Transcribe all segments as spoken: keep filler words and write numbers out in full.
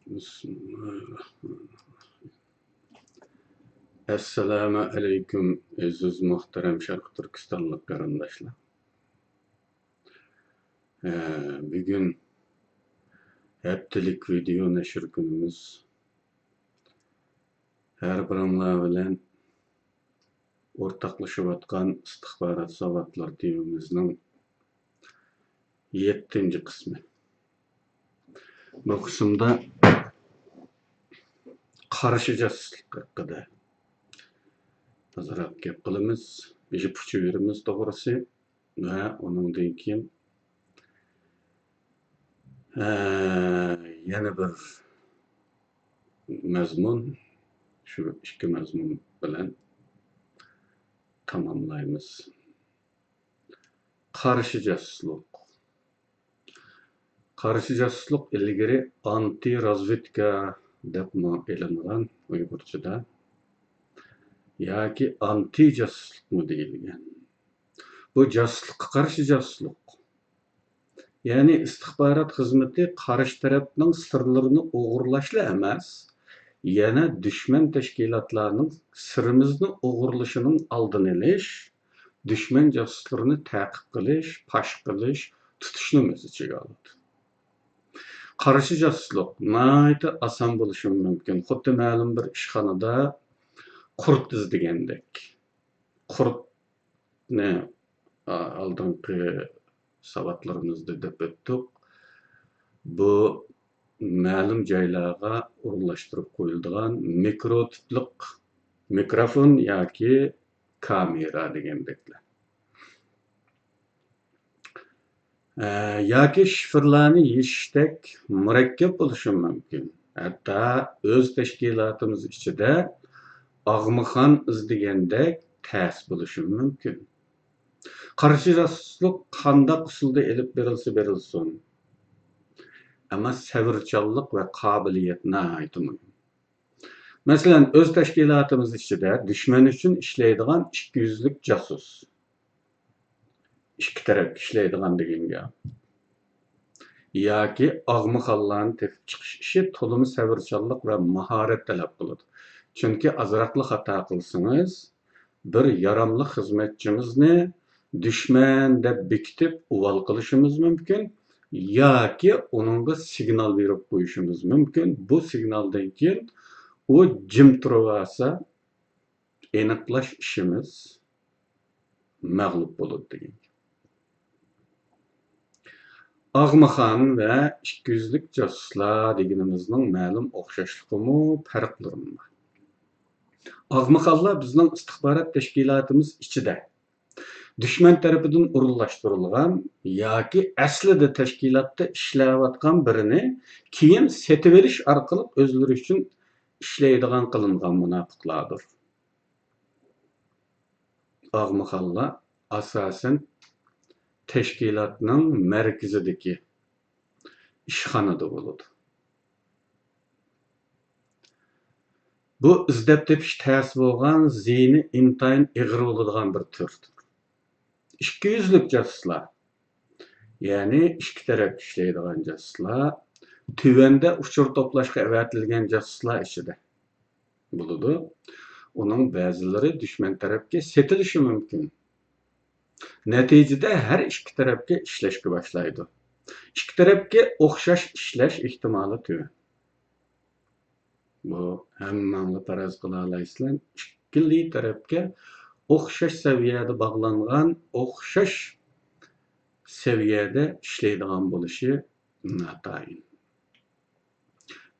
بىسمىللاھىررەھمانىررەھىم. ئەسسالامۇ ئەلەيكۇم، ئەزىز مۇھتەرەم شەرقىي تۈركىستانلىق قېرىنداشلار. ئە، بۈگۈن ھەپتىلىك ۋىدېئو نەشر كۈنىمىز. ھەر بىرىڭلار بىلەن ئورتاقلىشىۋاتقان ئىستىخبارات ساۋاتلىرى تېمىمىزنىڭ يەتتىنچى قىسمى. بۇ قىسىمدا قارشى جاسۇسلۇق ھەققىدە ئازراق گەپ قىلىمىز، يىپ ئۇچۇرىمىز توغرىسى ۋە ئۇنىڭدىن كېيىن، ئە، يەنە بىر مەزمۇن، شۇ ئىككى مەزمۇن بىلەن تاماملايمىز. قارشى جاسۇسلۇق. قارشى جاسۇسلۇق ئىلگىرى ئانتى رازۋېدكا دەپمۇ ئېلىنغان ئۇيغۇرچىدا. ياكى ئانتى جاسۇسلۇقمۇ دېيىلگەن. بۇ جاسۇسلۇققا قارشى جاسۇسلۇق. يەنى ئىستىخبارات خىزمىتى قارشى تەرەپنىڭ سىرلىرىنى ئوغرىلاشلا ئەمەس، يەنە دۈشمەن تەشكىلاتلارنىڭ سىرىمىزنى ئوغرىلىشىنىڭ ئالدىنى ئېلىش، دۈشمەن جاسۇسلىرىنى تەقىب قىلىش، پاش قىلىش، تۇتۇشنىمۇ ئۆز ئىچىگە ئالىدۇ. قارشى جاسۇسلۇق ناھايىتى ئاسان بولۇشى مۇمكىن. خۇددى مەلۇم بىر ئىشخانىدا قۇرت ئىزدىگەندەك. قۇرتنى، ئا، ئالدىنقى ساۋاتلىرىمىزدا دەپ ئۆتتۇق. بۇ مەلۇم جايلارغا ئورۇنلاشتۇرۇپ قويۇلىدىغان مىكرو تىپلىق مىكروفون ياكى كامېرا دېگەندەكلەر. ئە، ياكى شىفىرلارنى يېشىشتەك مۇرەككەپ بولۇشى مۇمكىن. ھەتتا ئۆز تەشكىلاتىمىز ئىچىدە ئاغمىخان ئىزدىگەندەك تەس بولۇشى مۇمكىن. قارشى جاسۇسلۇق قانداق ئۇسۇلدا ئېلىپ بېرىلسە بېرىلسۇن، ئەمما سەۋرچانلىق ۋە قابىلىيەت ناھايىتى مۇھىم. مەسىلەن، ئۆز تەشكىلاتىمىز ئىچىدە دۈشمەن ئۈچۈن ئىشلەيدىغان ئىككى يۈزلۈك جاسۇس. ئىككى تەرەپكە ئىشلەيدىغان دېگەن گەپ. ياكى ئاغمىخانلارنى تېپىپ چىقىش ئىشى تولىمۇ سەۋرچانلىق ۋە ماھارەت تەلەپ قىلىدۇ. چۈنكى ئازراقلا خاتا قىلسىڭىز، بىر ياراملىق خىزمەتچىمىزنى دۈشمەن دەپ بېكىتىپ ئۇۋال قىلىشىمىز مۇمكىن ياكى ئۇنىڭغا سىگنال بېرىپ قويۇشىمىز مۇمكىن. بۇ سىگنالدىن كېيىن ئۇ جىم تۇرۇۋالسا، ئېنىقلاش ئىشىمىز مەغلۇپ بولىدۇ دېگەن. ئاغمىخان ۋە ئىككى يۈزلۈك جاسۇسلار دېگىنىمىزنىڭ مەلۇم ئوخشاشلىقىمۇ، پەرقلىرىمۇ بار. ئاغمىخانلار بىزنىڭ ئىستىخبارات تەشكىلاتىمىز ئىچىدە دۈشمەن تەرىپىدىن ئورۇنلاشتۇرۇلغان ياكى ئەسلىدە تەشكىلاتتا ئىشلەۋاتقان بىرىنى كېيىن سېتىۋېلىش ئارقىلىق ئۆزلىرى ئۈچۈن ئىشلەيدىغان قىلىنغان مۇناپىقلاردۇر. ئاغمىخانلار ئاساسەن تەشكىلاتنىڭ مەركىزىدىكى ئىشخانىدا بولىدۇ. بۇ ئىزدەپ تېپىش تەس بولغان، زىيىنى ئىنتايىن ئېغىر بولىدىغان بىر تۈردۇر. ئىككى يۈزلۈك جاسۇسلار، يەنى ئىككى تەرەپكە ئىشلەيدىغان جاسۇسلار، تۆۋەندە ئۇچۇر توپلاشقا ئەۋەتىلگەن جاسۇسلار ئىچىدە بولىدۇ. ئۇنىڭ بەزىلىرى دۈشمەن تەرەپكە سېتىلىشى مۇمكىن. نەتىجىدە ھەر ئىككى تەرەپكە ئىشلەشكە باشلايدۇ. ئىككى تەرەپكە ئوخشاش ئىشلەش ئېھتىمالى تۆۋەن. بۇ ھەممەڭلار پەرەز قىلالايسىلەر، ئىككىلى تەرەپكە ئوخشاش سەۋىيەدە باغلانغان، ئوخشاش سەۋىيەدە ئىشلەيدىغان بولۇشى ناتايىن.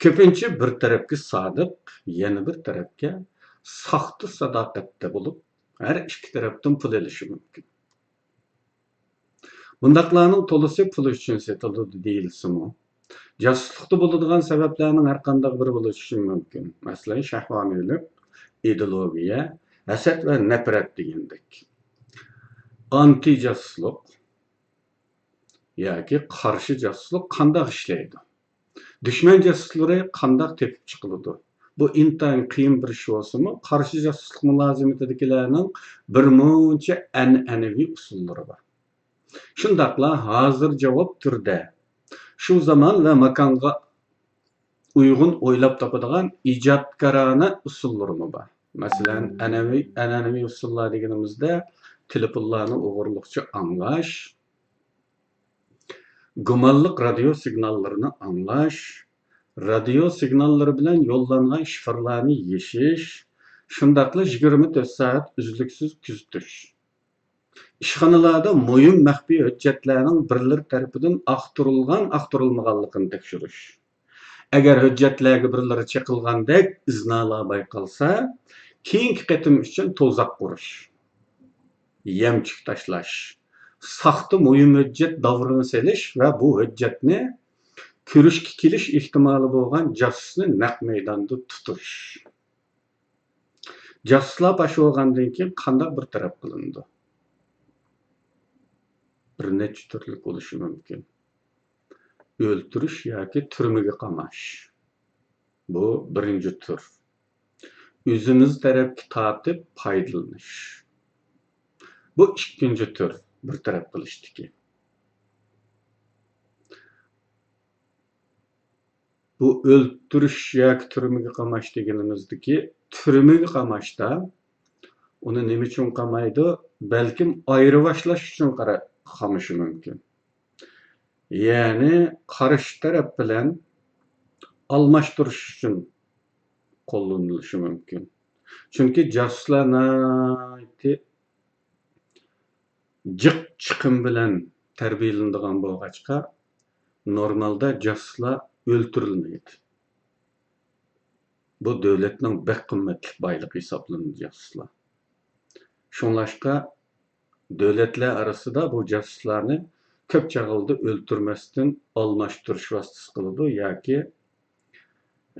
كۆپىنچە بىر تەرەپكە سادىق، يەنە بىر تەرەپكە ساختا ساداقەتتە بولۇپ، ھەر ئىككى تەرەپتىن پۇل ئېلىشى مۇمكىن. بۇنداقلارنىڭ تولىسى پۇل ئۈچۈن سېتىلىدۇ دېيىلسىمۇ، جاسۇسلۇقتا بولىدىغان سەۋەبلەرنىڭ ھەرقانداق بىرى بولۇشى مۇمكىن. مەسىلەن، شەھۋانىيلىق، ئىدېئولوگىيە، ھەسەت ۋە نەپرەت دېگەندەك. ئانتى جاسۇسلۇق ياكى قارشى جاسۇسلۇق قانداق ئىشلەيدۇ؟ دۈشمەن جاسۇسلىرى قانداق تېپىپ چىقىلىدۇ؟ بۇ ئىنتايىن قىيىن بىر ئىش بولسىمۇ، قارشى جاسۇسلۇق مۇلازىمىتىدىكىلەرنىڭ بىر مۇنچە ئەنئەنىۋى ئۇسۇللىرى بار. شۇنداقلا ھازىر جاۋاب تۈردە شۇ زامان ۋە ماكانغا ئۇيغۇن ئويلاپ تاپىدىغان ئىجادكارانە ئۇسۇللىرىمۇ بار. مەسىلەن، ئەنەۋى-، ئەنئەنىۋى ئۇسۇللار دېگىنىمىزدە تېلېفونلارنى ئوغرىلىقچە ئاڭلاش، گۇمانلىق رادىيو سىگناللىرىنى ئاڭلاش، رادىيو سىگناللىرى بىلەن يوللانغان شىفىرلارنى يېشىش، شۇنداقلا يىگىرمە تۆت سائەت ئۈزلۈكسىز كۆزىتىش. ئىشخانىلاردا مۇھىم مەخپىي ھۆججەتلەرنىڭ بىرلىرى تەرىپىدىن ئاختۇرۇلغان-ئاختۇرۇلمىغانلىقىنى تەكشۈرۈش. ئەگەر ھۆججەتلەرگە بىرلىرى چېقىلغاندەك ئىزنالار بايقالسا، كېيىنكى قېتىم ئۈچۈن تۇزاق قۇرۇش، يەمچۈك تاشلاش، ساختا مۇھىم ھۆججەت داۋرىنى سېلىش ۋە بۇ ھۆججەتنى كۆرۈشكە كېلىش ئېھتىمالى بولغان جاسۇسنى نەق مەيداندا تۇتۇش. جاسۇسلار پاش بولغاندىن كېيىن قانداق بىر تەرەپ قىلىنىدۇ؟ بىر نەچچە تۈرلۈك بولۇشى مۇمكىن. ئۆلتۈرۈش ياكى تۈرمىگە قاماش. بۇ بىرىنچى تۈر. ئۆزىمىز تەرەپكە تارتىپ پايدىلىنىش. بۇ ئىككىنچى تۈر، بىر تەرەپ قىلىشتىكى. بۇ ئۆلتۈرۈش ياكى تۈرمىگە قاماش دېگىنىمىزدىكى تۈرمىگە قاماشتا ئۇنى نېمە ئۈچۈن قامايدۇ؟ بەلكىم ئايرىۋاشلاش ئۈچۈن قارا-، قامىشى مۇمكىن. يەنى قارشى تەرەپ بىلەن ئالماشتۇرۇش ئۈچۈن قوللىنىلىشى مۇمكىن. چۈنكى جاسۇسلار ناھايىتى جىق چىقىم بىلەن تەربىيەلىنىدىغان بولغاچقا، نورمالدا جاسۇسلار ئۆلتۈرۈلمەيدۇ. بۇ دۆلەتنىڭ بەك قىممەتلىك بايلىقى ھېسابلىنىدۇ جاسۇسلار. شۇڭلاشقا دۆلەتلەر ئارىسىدا بۇ جاسۇسلارنى كۆپ چاغلىدا ئۆلتۈرمەستىن ئالماشتۇرۇش ۋاسىتىسى قىلىدۇ ياكى،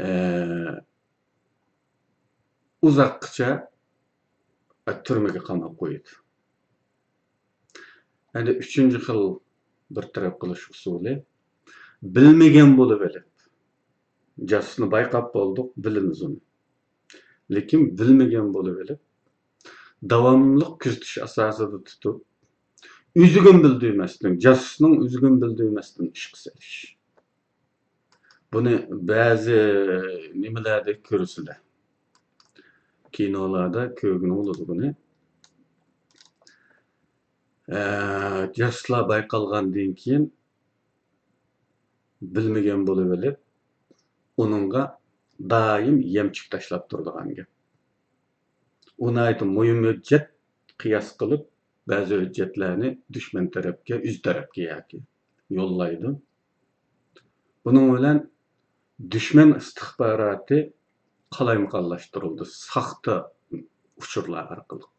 ئە، ئۇزاققىچە تۈرمىگە قاماپ قويىدۇ. ئەندى ئۈچىنچى خىل بىر تەرەپ قىلىش ئۇسۇلى، بىلمىگەن بولۇۋېلىپ، جاسۇسنى بايقاپ بولدۇق، بىلىمىز ئۇنى. لېكىن بىلمىگەن بولۇۋېلىپ، داۋاملىق كۆزىتىش ئاساسىدا تۇتۇپ، ئۆزىگىمۇ بىلدۈرمەستىن، جاسۇسنىڭ ئۆزىگىمۇ بىلدۈرمەستىن ئىشقا سېلىش. بۇنى بەزى نېمىلەردە كۆرىسىلەر. كىنولاردا كۆرگىلى بولىدۇ بۇنى. ئە، جاسۇسلار بايقالغاندىن كېيىن بىلمىگەن بولۇۋېلىپ، ئۇنىڭغا دائىم يەمچۈك تاشلاپ تۇرىدىغان گەپ. ئۇ ناھايىتى مۇھىم ھۆججەت قىياس قىلىپ، بەزى ھۆججەتلەرنى دۈشمەن تەرەپكە، ئۆز تەرەپكە ياكى يوللايدۇ. بۇنىڭ بىلەن دۈشمەن ئىستىخباراتى قالايمىقانلاشتۇرۇلدى، ساختا ئۇچۇرلار ئارقىلىق.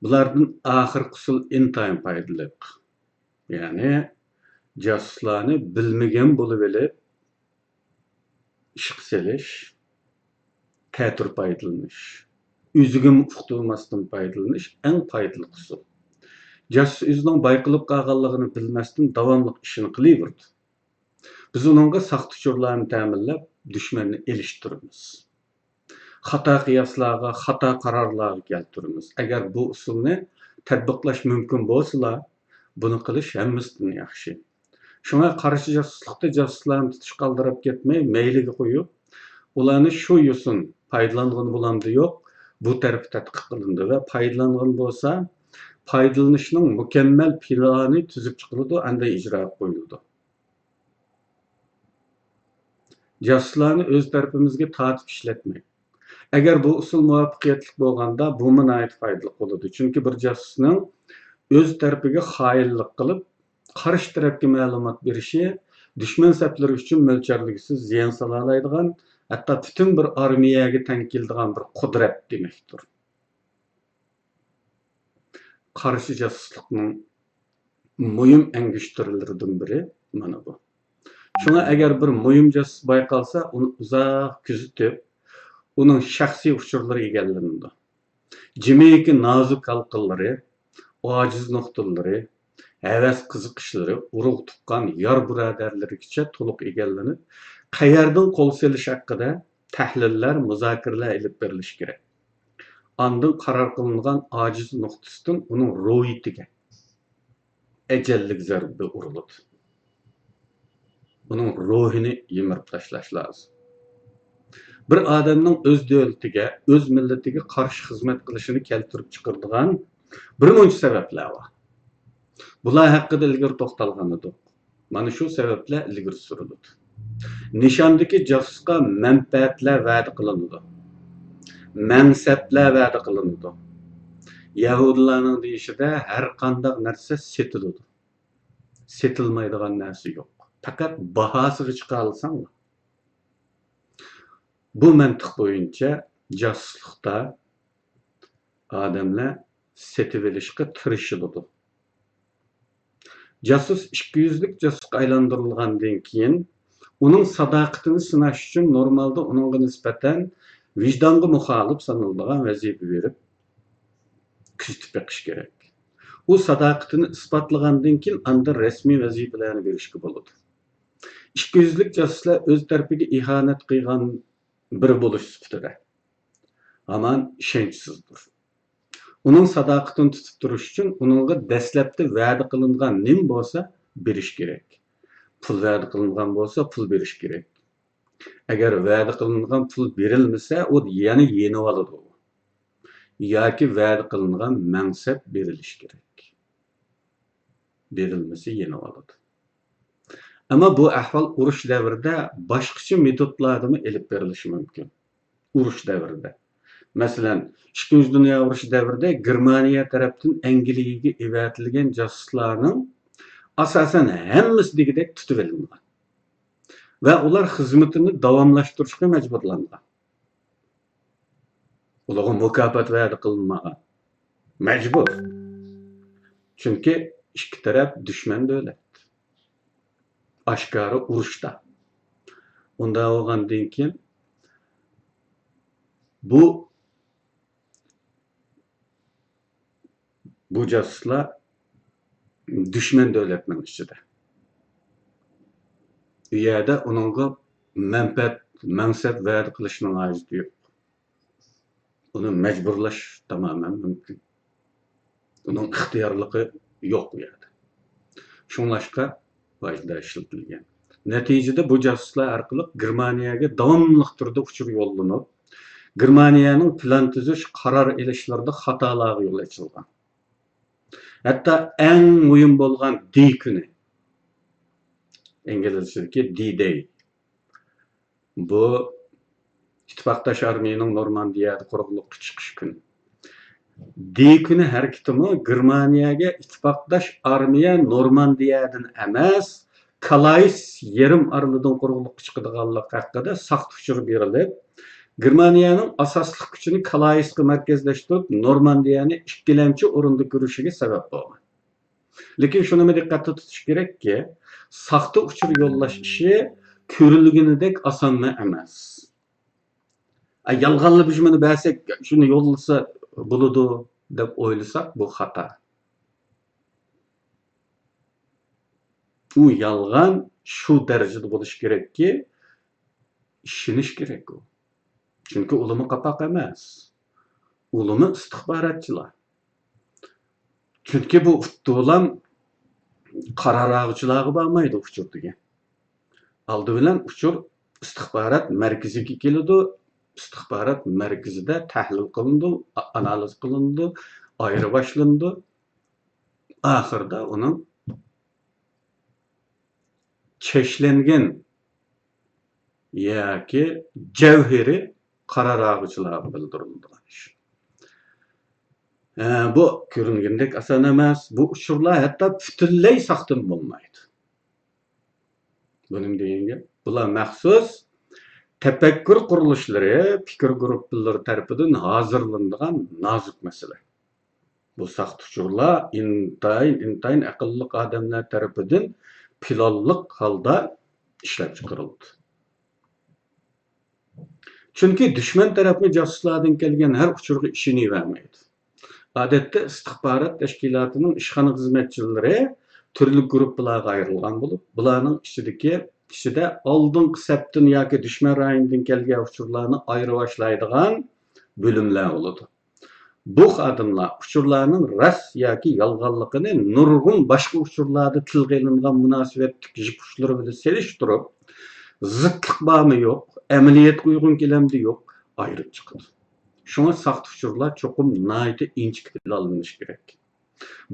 بۇلاردىن ئاخىرقى ئۇسۇل ئىنتايىن پايدىلىق. يەنى جاسۇسلارنى بىلمىگەن بولۇۋېلىپ، ئىشقا سېلىش، تەتۈر پايدىلىنىش، ئۆزىگىمۇ ئۇقتۇرماستىن پايدىلىنىش ئەڭ پايدىلىق ئۇسۇل. جاسۇس ئۆزىنىڭ بايقىلىپ قالغانلىقىنى بىلمەستىن داۋاملىق ئىشىنى قىلىۋېرىدۇ. بىز ئۇنىڭغا ساختا ئۇچۇرلارنى تەمىنلەپ، دۈشمەننى ئېلىشتۇرىمىز. خاتا قىياسلارغا، خاتا قارارلارغا كەلتۈرىمىز. ئەگەر بۇ ئۇسۇلنى تەتبىقلاش مۇمكىن بولسىلا، بۇنى قىلىش ھەممىسىدىن ياخشى. شۇڭا قارشى جاسۇسلۇقتا جاسۇسلارنى تۇتۇشقا ئالدىراپ كەتمەي، مەيلىگە قويۇپ، ئۇلارنى شۇ يوسۇن پايدىلانغىلى بولامدۇ يوق، بۇ تەرىپى تەتقىق قىلىنىدۇ ۋە پايدىلانغىلى بولسا، پايدىلىنىشنىڭ مۇكەممەل پىلانى تۈزۈپ چىقىلىدۇ، ئاندىن ئىجراغا قويۇلىدۇ. جاسۇسلارنى ئۆز تەرىپىمىزگە تارتىپ ئىشلەتمەي. ئەگەر بۇ ئۇسۇل مۇۋەپپەقىيەتلىك بولغاندا، بۇمۇ ناھايىتى پايدىلىق بولىدۇ. چۈنكى بىر جاسۇسنىڭ ئۆز تەرىپىگە خائىنلىق قىلىپ، قارشى تەرەپكە مەلۇمات بېرىشى دۈشمەن سەپلىرى ئۈچۈن مۆلچەرلىگۈسىز زىيان سالالايدىغان، ھەتتا پۈتۈن بىر ئارمىيەگە تەڭ كېلىدىغان بىر قۇدرەت دېمەكتۇر. قارشى جاسۇسلۇقنىڭ مۇھىم ئەڭگۈشتەرلىرىدىن بىرى مانا بۇ. شۇڭا ئەگەر بىر مۇھىم جاسۇس بايقالسا، ئۇنى ئۇزاق كۆزىتىپ، ئۇنىڭ شەخسىي ئۇچۇرلىرى ئىگىلىنىدۇ. جىمىكى نازۇك ھالقىلىرى، ئاجىز نۇقتىلىرى، ھەۋەس قىزىقىشلىرى، ئۇرۇق تۇغقان، يار بۇرادەرلىرىگىچە تولۇق ئىگىلىنىپ، قەيەردىن قول سېلىش ھەققىدە تەھلىللەر، مۇزاكىرىلەر ئېلىپ بېرىلىشى كېرەك. ئاندىن قارار قىلىنغان ئاجىز نۇقتىسىدىن ئۇنىڭ روھىيىتىگە ئەجەللىك زەربە ئۇرۇلىدۇ. ئۇنىڭ روھىنى يىمىرىپ تاشلاش لازىم. بىر ئادەمنىڭ ئۆز دۆلىتىگە، ئۆز مىللىتىگە قارشى خىزمەت قىلىشىنى كەلتۈرۈپ چىقىرىدىغان بىر مۇنچە سەۋەبلەر بار. بۇلار ھەققىدە ئىلگىرى توختالغان ئىدۇق. مانا شۇ سەۋەبلەر ئىلگىرى سۈرۈلىدۇ. نىشاندىكى جاسۇسقا مەنپەئەتلەر ۋەدە قىلىنىدۇ. مەنسەپلەر ۋەدە قىلىنىدۇ. يەھۇدىيلارنىڭ دېيىشىدە ھەر قانداق نەرسە سېتىلىدۇ. سېتىلمايدىغان نەرسە يوق. پەقەت باھاسىغا چىقالىساڭلا. بۇ مەنتىق بويىچە جاسۇسلۇقتا ئادەملەر سېتىۋېلىشقا تىرىشىلىدۇ. جاسۇس ئىككى يۈزلۈك جاسۇسقا ئايلاندۇرۇلغاندىن كېيىن، ئۇنىڭ ساداقىتىنى سىناش ئۈچۈن نورمالدا ئۇنىڭغا نىسبەتەن ۋىجدانغا مۇخالىپ سانىلىدىغان ۋەزىپە بېرىپ، كۆزىتىپ بېقىش كېرەك. ئۇ ساداقىتىنى ئىسپاتلىغاندىن كېيىن، ئاندىن رەسمىي ۋەزىپىلەرنى بېرىشكە بولىدۇ. ئىككى يۈزلۈك جاسۇسلار ئۆز تەرىپىگە ئىھانەت قىلغان بىرى بولۇش سۈپىتىدە ھامان ئىشەنچسىزدۇر. ئۇنىڭ ساداقىتىنى تۇتۇپ تۇرۇش ئۈچۈن ئۇنىڭغا دەسلەپتە ۋەدە قىلىنغان نېمە بولسا بېرىش كېرەك. پۇل ۋەدە قىلىنغان بولسا پۇل بېرىش كېرەك. ئەگەر ۋەدە قىلىنغان پۇل بېرىلمىسە، ئۇ يەنە يېنىۋالىدۇ. ياكى ۋەدە قىلىنغان مەنسەپ بېرىلىشى كېرەك. بېرىلمىسە يېنىۋالىدۇ. ئەمما بۇ ئەھۋال ئۇرۇش دەۋرىدە باشقىچە مېتودلاردىمۇ ئېلىپ بېرىلىشى مۇمكىن. ئۇرۇش دەۋرىدە. مەسىلەن، ئىككىنچى دۇنيا ئۇرۇشى دەۋرىدە گېرمانىيە تەرەپتىن ئەنگلىيەگە ئەۋەتىلگەن جاسۇسلارنىڭ ئاساسەن ھەممىسى دېگۈدەك تۇتۇۋېلىنغان ۋە ئۇلار خىزمىتىنى داۋاملاشتۇرۇشقا مەجبۇرلانغان. ئۇلارغا مۇكاپات ۋەدە قىلىنمىغان. مەجبۇر. چۈنكى ئىككى تەرەپ دۈشمەن دۆلەت. ئاشكارا ئۇرۇشتا. ئۇنداق بولغاندىن كېيىن بۇ، بۇ جاسۇسلار دۈشمەن دۆلەتنىڭ ئىچىدە. ئۇ يەردە ئۇنىڭغا مەنپەئەت، مەنسەپ ۋەدە قىلىشنىڭ ھاجىتى يوق. ئۇنى مەجبۇرلاش تامامەن مۇمكىن. ئۇنىڭ ئىختىيارلىقى يوق ئۇ يەردە. شۇڭلاشقا ۋاجدا ئىشلىتىلگەن. نەتىجىدە بۇ جاسۇسلار ئارقىلىق گېرمانىيەگە داۋاملىق تۈردە ئۇچۇر يوللىنىپ، گېرمانىيەنىڭ پىلان تۈزۈش، قارار ئېلىشلىرىدا خاتالارغا يول ئېچىلغان. ھەتتا ئەڭ مۇھىم بولغان دى كۈنى، ئىنگلىزچىدىكى دى دەي، بۇ ئىتتىپاقداش ئارمىيەنىڭ نورماندىيەدە قۇرۇقلۇققا چىقىش كۈنى. دى كۈنى ھەرىكىتىمۇ گېرمانىيەگە ئىتتىپاقداش ئارمىيە نورماندىيەدىن ئەمەس، كالايس يېرىم ئارىلىدىن قۇرۇقلۇققا چىقىدىغانلىقى ھەققىدە ساختا ئۇچۇر بېرىلىپ، گېرمانىيەنىڭ ئاساسلىق كۈچىنى كالايسقا مەركەزلەشتۈرۈپ، نورماندىيەنى ئىككىلەمچى ئورۇندا كۆرۈشىگە سەۋەب بولغان. لېكىن شۇنىمۇ دىققەتتە تۇتۇش كېرەككى، ساختا ئۇچۇر يوللاش ئىشى كۆرۈلگىنىدەك ئاسانمۇ ئەمەس. ئە، يالغانلا بىز مۇنى بەرسەك، شۇنى يوللىسا بولىدۇ دەپ ئويلىساق، بۇ خاتا. ئۇ يالغان شۇ دەرىجىدە بولۇشى كېرەككى، ئىشىنىش كېرەك ئۇ. چۈنكى ئۇلىمۇ قاپاق ئەمەس. ئۇلىمۇ ئىستىخباراتچىلار. چۈنكى بۇ ئۇتتۇلام قارار ئالغۇچىلارغا بارمايدۇ ئۇچۇر دېگەن. ئالدى بىلەن ئۇچۇر ئىستىخبارات مەركىزىگە كېلىدۇ. ئىستىخبارات مەركىزىدە تەھلىل قىلىنىدۇ، ئا-، ئانالىز قىلىنىدۇ، ئايرىۋاشلىنىدۇ. ئاخىرىدا ئۇنىڭ چەكلەنگەن ياكى جەۋھىرى قارار ئالغۇچىلارغا بىلدۈرۈلىدىغان ئىش. ئە، بۇ كۆرۈنگىنىدەك ئاسان ئەمەس. بۇ ئۇچۇرلار ھەتتا پۈتۈنلەي ساختىمۇ بولمايدۇ. بۇ نېمە دېگەن گەپ؟ بۇلار مەخسۇس تەپەككۇر قۇرۇلۇشلىرى، پىكىر گۇرۇپپىلىرى تەرىپىدىن ھازىرلىنىدىغان نازۇك مەسىلە. بۇ ساختا ئۇچۇرلار ئىنتايىن، ئىنتايىن ئەقىللىق ئادەملەر تەرىپىدىن پىلانلىق ھالدا ئىشلەپچىقىرىلىدۇ. چۈنكى دۈشمەن تەرەپمۇ جاسۇسلاردىن كەلگەن ھەر ئۇچۇرغا ئىشىنىۋەرمەيدۇ. ئادەتتە ئىستىخبارات تەشكىلاتىنىڭ ئىشخانا خىزمەتچىلىرى تۈرلۈك گۇرۇپپىلارغا ئايرىلغان بولۇپ، بۇلارنىڭ ئىچىدىكى، ئىچىدە ئالدىنقى سەپتىن ياكى دۈشمەن رايونىدىن كەلگەن ئۇچۇرلارنى ئايرىۋاشلايدىغان بۆلۈملەر بولىدۇ. بۇ خادىملار ئۇچۇرلارنىڭ راست ياكى يالغانلىقىنى نۇرغۇن باشقا ئۇچۇرلاردا تىلغا ئېلىنغان مۇناسىۋەتلىك يىپ ئۇچلىرى بىلەن سېلىشتۇرۇپ، زىتلىق بارمۇ يوق، ئەمەلىيەتكە ئۇيغۇن كېلەمدۇ يوق، ئايرىپ چىقىدۇ. شۇڭا ساختا ئۇچۇرلار چوقۇم ناھايىتى ئىنچىكە تىلغا ئېلىنىشى كېرەك.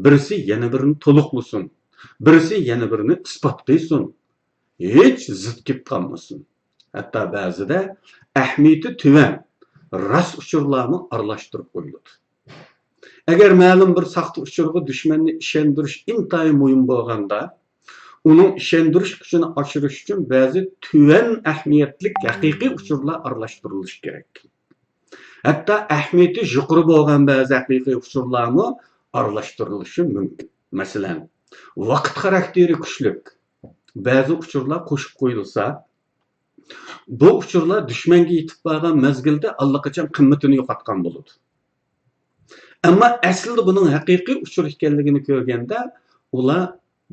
بىرسى يەنە بىرىنى تولۇقلىسۇن، بىرسى يەنە بىرىنى ئىسپات قىلسۇن، ھېچ زىت كېلىپ قالمىسۇن. ھەتتا بەزىدە ئەھمىيىتى تۆۋەن راست ئۇچۇرلارمۇ ئارىلاشتۇرۇپ قويۇلىدۇ. ئەگەر مەلۇم بىر ساختا ئۇچۇرغا دۈشمەننى ئىشەندۈرۈش ئىنتايىن مۇھىم بولغاندا، ئۇنىڭ ئىشەندۈرۈش كۈچىنى ئاشۇرۇش ئۈچۈن بەزى تۆۋەن ئەھمىيەتلىك ھەقىقىي ئۇچۇرلار ئارىلاشتۇرۇلۇشى كېرەك. ھەتتا ئەھمىيىتى يۇقىرى بولغان بەزى ھەقىقىي ئۇچۇرلارمۇ ئارىلاشتۇرۇلۇشى مۇمكىن. مەسىلەن، ۋاقىت خاراكتېرى كۈچلۈك بەزى ئۇچۇرلار قوشۇپ قويۇلسا، بۇ ئۇچۇرلار دۈشمەنگە يېتىپ بارغان مەزگىلدە ئاللىقاچان قىممىتىنى يوقاتقان بولىدۇ. ئەمما ئەسلىدە بۇنىڭ ھەقىقىي ئۇچۇر ئىكەنلىكىنى كۆرگەندە، ئۇلار